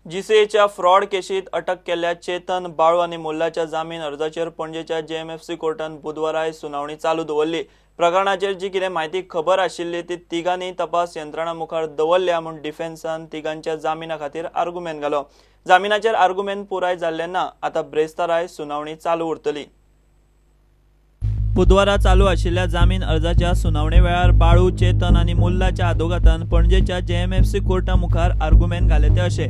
जीसीएच्या fraud केशीत अटक केल्ल्या चेतन बाळू आनी मुल्लाच्या जामीन अर्जाचेर पणजेच्या जेएमएफसी कोर्टान बुधवाराय सुनावणी चालू दवरली. प्रकरणाचेर जी कितें म्हायती खबर आशिल्ली ती तिगांनी तपास यंत्रणा मुखार दवरल्या म्हूण डिफेन्सान तिगांच्या जामिना खातीर आर्गुमेंत घालो. जामिनाचेर आर्गुमेंत पुराय जाल्लें ना. आतां ब्रेस्ताराय सुनावणी चालू उरतली. बुधवारा चालू आशिल्ल्या जामीन अर्जाच्या सुनावणे वेळार बाळू, चेतन आनी मुल्लाच्या आदोगातान पणजेच्या जेएमएफसी कोर्टा मुखार आर्गुमेंत घाले ते अशे: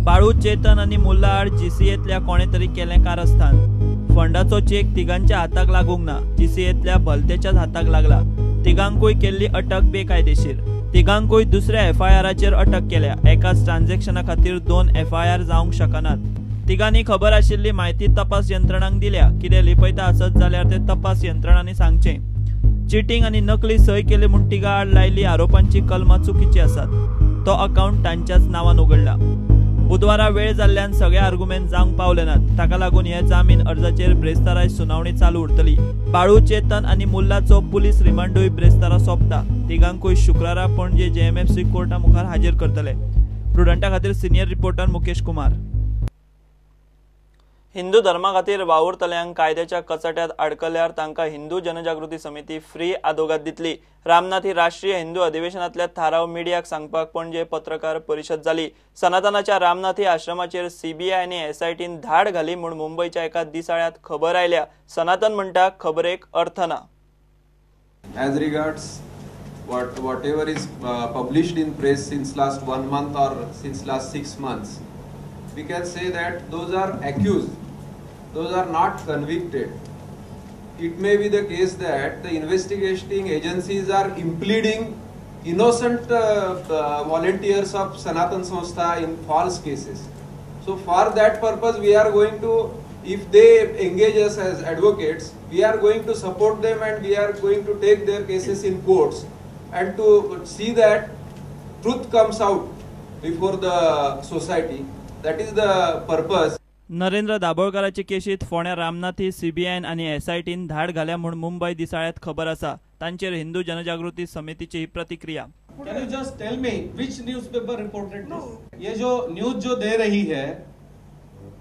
बाळू, चेतन आनी मुल्ला आड जीसीएतल्या कोणे तरी केलें कारस्थान. फंडाचो चेक तिगांच्या हाताक लागूंक ना, जीसीएतल्या भलतेच्याच हाताक लागला. तिगांकूय केल्ली अटक बेकायदेशीर. तिगांकूय दुसऱ्या एफआयआराचेर अटक केल्या. एकाच ट्रान्झॅक्शना खातीर 2 एफआयआर जावंक शकनात. तिगांनी खबर आशिल्ली म्हायती तपास यंत्रणांक दिल्या. कितें लिपयता आसत जाल्यार ते तपास यंत्रणांनी सांगचें. चिटींग आनी नकली सय केली म्हूण तिगां आड लायिल्ली आरोपांची कलमां चुकीची आसात. तो अकावंट तांच्याच नांवान उगडला. बुधवारा वेळ जाल्ल्यान सगळे आर्गुमेंत जावंक पावले नात. ताका लागून ह्या जामीन अर्जाचेर ब्रेस्ताराय सुनावणी चालू उरतली. बाळू, चेतन आनी मुल्लाचो पुलीस रिमांडूय ब्रेस्तारा सोंपता. तिगांकूय शुक्रारा पणजे जेएमएफसी कोर्टा मुखार हाजीर करतले. प्रुडंटा खातीर सिनियर रिपोर्टर मुकेश कुमार. हिंदू धर्मा खातीर वावुरतल्यांक कायद्याच्या कचाट्यात आडकल्यार तांकां हिंदू जनजागृती समिती फ्री आदोगाद दितली. रामनाथी राष्ट्रीय हिंदू अधिवेशनांतल्या थाराव मिडियाक सांगपाक पणजे पत्रकार परिशद जाली. सनातनाच्या रामनाथी आश्रमाचेर सीबीआय आनी एसआयटीन धाड घाली म्हूण मुंबयच्या एका दिसाळ्यांत खबर आयल्या. सनातन म्हणटा खबरेक अर्थ ना. As regards whatever is published in press since last 1 month or since last 6 months, we can say that those are accused, those are not convicted. It may be the case that the investigating agencies are impleading innocent volunteers of Sanatan Sanstha in false cases. So for that purpose we are going to, if they engage us as advocates, we are going to support them and we are going to take their cases in courts and to see that truth comes out before the society. That is the purpose. Narendra दाभोळकराचे केशीत फोंड्या रामनाथी सीबीआयन आनी एसआयटीन धाड घाल्या म्हूण मुंबय दिसाळ्यांत खबर आसा. तांचेर हिंदू जनजागृती समितीची ही प्रतिक्रिया. Can you just tell me which newspaper reported this? ये जो न्यूज जो दे रही है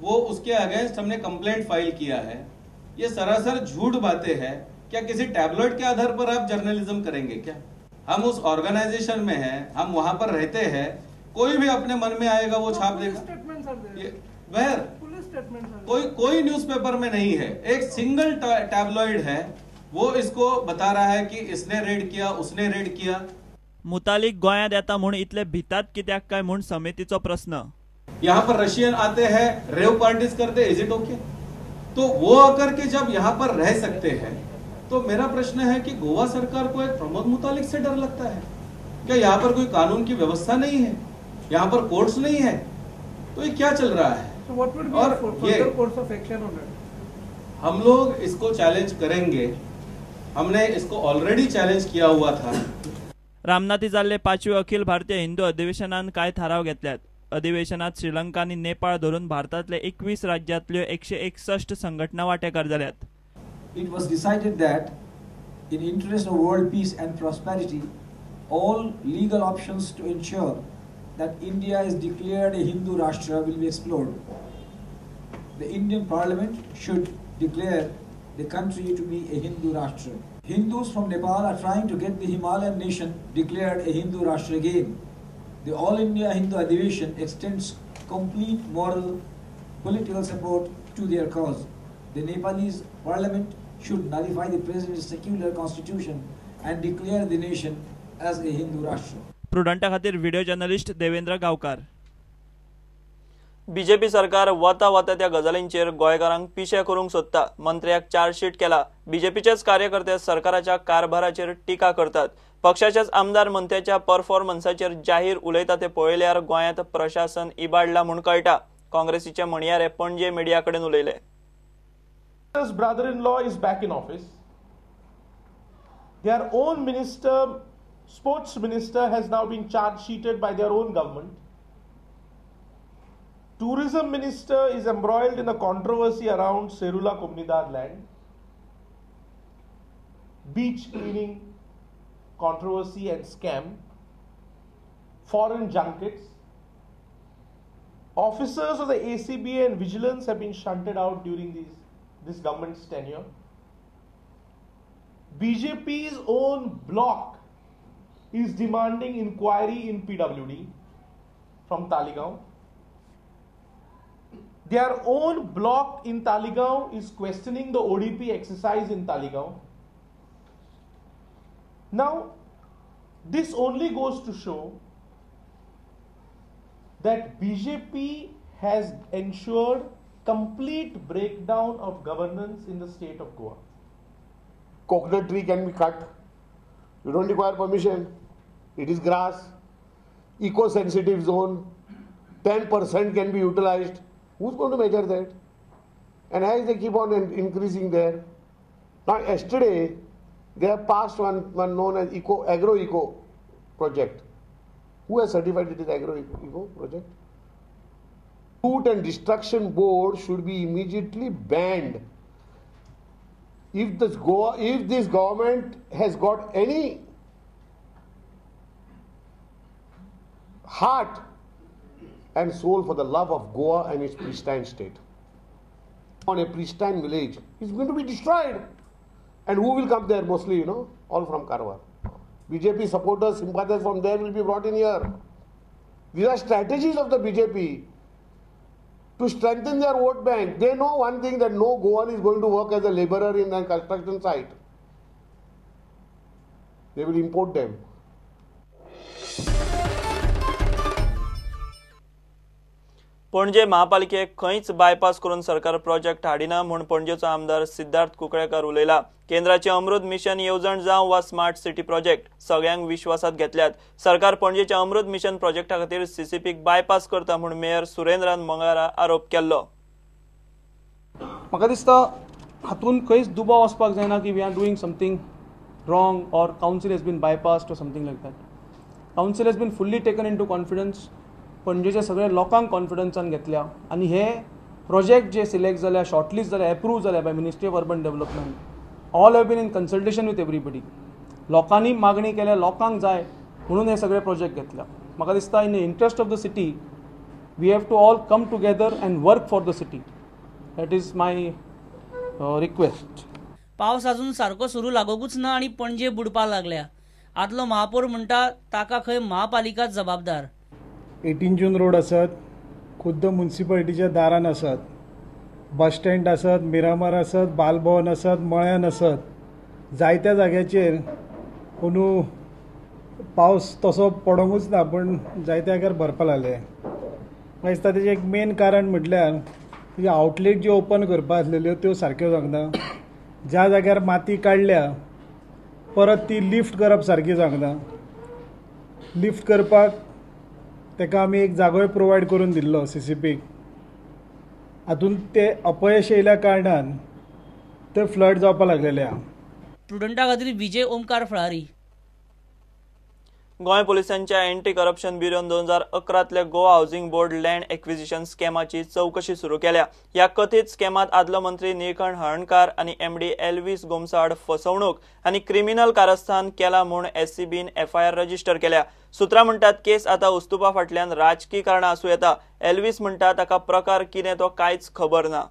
वो उसके अगेंस्ट हमने कंप्लेंट फाइल किया है. ये सरासर झूठ बातें हैं. क्या किसी टैबलॉइड के आधार पर आप जर्नलिज्म करेंगे क्या? हम उस ऑर्गेनाइजेशन में हैं, हम वहां पर रहते हैं. कोई भी अपने मन में आएगा वो छाप देगा. वेयर कोई कोई न्यूज़पेपर में नहीं है. एक सिंगल टैबलॉइड है वो इसको बता रहा है कि इसने रेड किया, उसने रेड किया. मुतालिक गोंयांत येता म्हूण इतले भितात कित्याक काय म्हूण समितीचो प्रश्न. यहाँ पर रशियन आते हैं, रेव पार्टीज करते, is it okay? तो वो आकर के जब यहाँ पर रह सकते हैं तो मेरा प्रश्न है कि गोवा सरकार को एक प्रमोद मुतालिक से डर लगता है क्या? यहाँ पर कोई कानून की व्यवस्था नहीं है, यहाँ पर कोर्ट्स नहीं है, तो ये क्या चल रहा है? So what would be Aur further course of action on it? हम लोग इसको चैलेंज करेंगे. हमने इसको ऑलरेडी चैलेंज किया हुआ था. रामनाथी जाल्ले 5वे अखिल भारतीय हिंदू अधिवेशनान काय थाराव घेतल्यात. अधिवेशनात श्रीलंका आनी नेपाळ धरून भारतांतले 21 राज्यांतल्यो 161 संघटना वांटेकार जाल्यात. It was decided that in interest of world peace and prosperity, all legal options to ensure that India is declared a Hindu Rashtra will be explored. The Indian Parliament should declare the country to be a Hindu Rashtra. Hindus from Nepal are trying to get the Himalayan nation declared a Hindu Rashtra again. The All India Hindu Adhiveshan extends complete moral, political support to their cause. The Nepalese Parliament should nullify the present secular constitution and declare the nation as a Hindu Rashtra. प्रुडंटा खातीर video journalist Devendra Gaonkar. BJP सरकार वता वता त्या गजालींचेर गोंयकारांक पिशे करूंक सोदता. मंत्र्याक चार्जशीट केला. बीजेपीचेच कार्यकर्ते सरकाराच्या कारभाराचेर टिका करतात. पक्षाचेच आमदार मंत्र्याच्या परफॉर्मन्साचेर जाहीर उलयता ते पळयल्यार गोंयांत प्रशासन इबाडला म्हूण कळटा. काँग्रेसीचे म्हणयारे पणजे मिडिया कडेन उलयले. Brother-in-law is back in office. Their own minister, sports minister, has now been charge sheeted by their own government. Tourism minister is embroiled in a controversy around Serula Comunidade land. Beach cleaning controversy and scam. Foreign junkets. Officers of the ACB and Vigilance have been shunted out during this government's tenure. BJP's own bloc is demanding inquiry in PWD from Taleigao. Their own bloc in Taleigao is questioning the ODP exercise in Taleigao. Now, this only goes to show that BJP has ensured complete breakdown of governance in the state of Goa. Coconut tree can be cut. You don't require permission. It is grass. Eco-sensitive zone. 10% can be utilized. Who's going to measure that? And as they keep on increasing there. Now yesterday, they have passed one known as agro-eco project. Who has certified it is agro-eco project? Loot and Destruction Board should be immediately banned. If this government has got any heart and soul for the love of Goa and its pristine state, on a pristine village, it's going to be destroyed. And who will come there mostly, you know, all from Karwar. BJP supporters, sympathizers from there will be brought in here. These are strategies of the BJP to strengthen their vote bank. They know one thing, that no Goan is going to work as a laborer in a construction site. They will import them. Panaji महापालिकेक खंयच bypass करून सरकार project हाडिना म्हूण पणजेचो आमदार सिद्धार्थ कुंकळेकर उलयला. केंद्राचे अमृत mission येवजण जावं वा स्मार्ट सिटी प्रोजेक्ट सगळ्यांक विश्वासात घेतल्यात. सरकार पणजेच्या अमृत मिशन प्रोजेक्टा खातीर सीसीपीक बायपास करता म्हूण मेयर सुरेंद्रान मंगळारा आरोप केल्लो. म्हाका दिसता हातूंत खंयच दुबाव वचपाक जायना की we are doing something wrong or council has been bypassed or something like that. Council has been fully taken into confidence. पणजेच्या सगळ्या लोकांक कॉन्फिडन्सान घेतल्या आनी हे प्रोजेक्ट जे सिलेक्ट जाल्या, शॉर्टलिस्ट जाल्या, एप्रूव जाल्या by ministry of urban development, all have been in consultation with everybody. लोकांनी मागणी केल्या, लोकांक जाय म्हणून हे सगळे प्रोजेक्ट घेतल्या. म्हाका दिसता in the interest of the city we have to all come together and work for the city. That is my request. पावस अजून सारको सुरू लागोकूच ना आनी पणजे बुडपाक लागल्या. आदलो महापौर म्हणटा ताका खंय महापालिका जबाबदार. 18 जून रोड आसत, खुद्द मुन्सिपालिटीच्या दारान आसत, बस स्टँड आसत, मिरामार आसत, बालभवन आसत, मळ्यान आसत, जायत्या जाग्याचेर अंदू पावस तसो पडोंकूच ना, पूण जायत्या जाग्यार भरपा लागले. म्हाका दिसता तेजें एक मेन कारण म्हटल्यार तुजे आउटलेट ज्यो ओपन करपा आसलेल्यो त्यो सारक्यो जावंक ना. ज्या जाग्यार माती काडल्या परत ती लिफ्ट करप सारकी जावंक ना. लिफ्ट करपाक ताका आमी एक जागोय प्रोवायड करून दिल्लो सीसीपीक. हातूंत ते अपयश येयल्या कारणान ते फ्लड जावपाक लागलेले आहा. प्रुडंटा खातीर विजय ओमकार फळारी. गोंय पोलिसांच्या एंटी करप्शन ब्युरोन 2011तल्या Goa housing board land acquisition स्कॅमाची चवकशी सुरू केल्या. ह्या कथीत स्कॅमात आदलो मंत्री निळकंठ हळर्णकार आनी एमडी एल्वीस गोमसाड फसवणूक आनी क्रिमिनल कारस्थान केला म्हूण एससीबीन एफआयआर रजिस्टर केल्या. सुत्रां म्हणटात केस आतां उस्तुपा फाटल्यान राजकी कारणां आसूं येता. एल्वीस म्हणटा ताका प्रकार कितें तो कांयच खबर ना.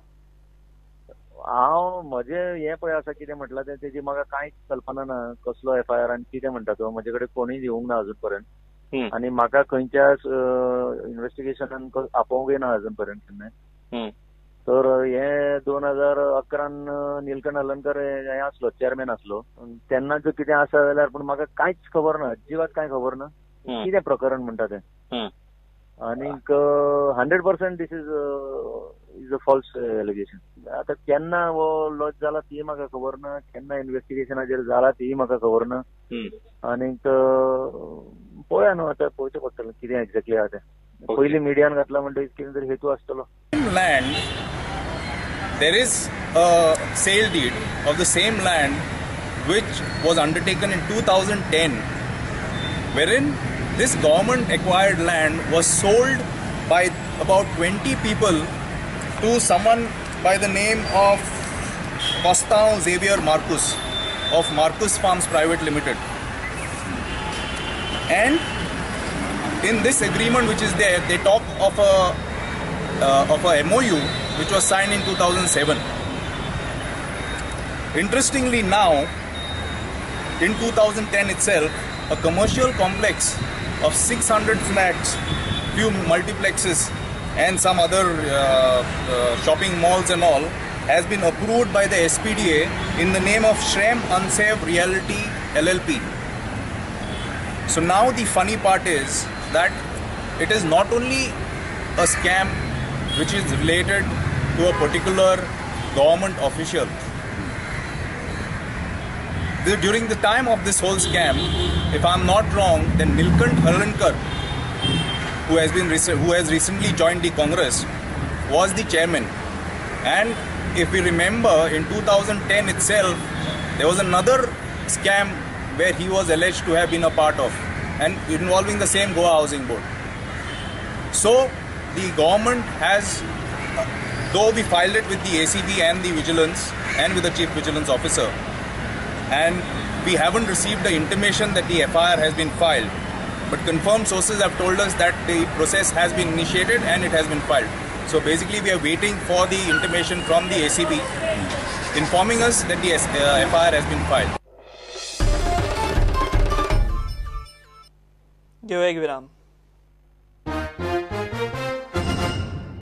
हांव म्हजें हें पळय आसा कितें म्हटलां तें तेजी म्हाका कांयच कल्पना ना, कसलो एफआयआर आनी कितें म्हणटा तो म्हजे कडेन कोणूय दिवंक ना अजून पर्यंत आनी म्हाका खंयच्या इन्वेस्टिगेशनान आपोवंकय ना अजून पर्यंत केन्ना. तर हें 2011 निलकंठ हळर्णकर हें आसलो, चेअरमॅन आसलो तेन्ना जो कितें आसा जाल्यार, पूण म्हाका कांयच खबर ना, अजिबात कांय खबर ना कितें प्रकरण म्हणटा तें. आनीक 100% this is a false allegation. आतां केन्ना हो लॉज जाला ती म्हाका खबर ना, केन्ना इन्वेस्टिगेशनाचेर जाला ती म्हाका खबर ना. आनीक पळोवया न्हू आतां पळोवचें पडटलें कितें एक्झॅक्टली आहा तें. पयलीं मिडियान घातला म्हणटकीर कितें तरी हेतू आसतलो. Land, there is a sale deed of the same land which was undertaken in 2010, wherein this government acquired land was sold by about 20 people to someone by the name of Costao Xavier Marcus of Marcus Farms Private Limited. And in this agreement which is there, they talk of a of a MOU which was signed in 2007. Interestingly now, in 2010 itself, a commercial complex of 600 flats, few multiplexes and some other shopping malls and all has been approved by the SPDA in the name of Shrem Ansav Realty LLP. So now the funny part is that it is not only a scam which is related to a particular government official. During the time of this whole scam, if I'm not wrong, then Nilkanth Halarnkar, who has recently joined the Congress, was the chairman. And if we remember, in 2010 itself, there was another scam where he was alleged to have been a part of, and involving the same Goa Housing Board. So the government has, though we filed it with the ACB and the Vigilance and with the Chief Vigilance Officer, and we haven't received the intimation that the FIR has been filed, but confirmed sources have told us that the process has been initiated and it has been filed. So basically we are waiting for the intimation from the ACB informing us that the FIR has been filed. घेऊया एक विराम.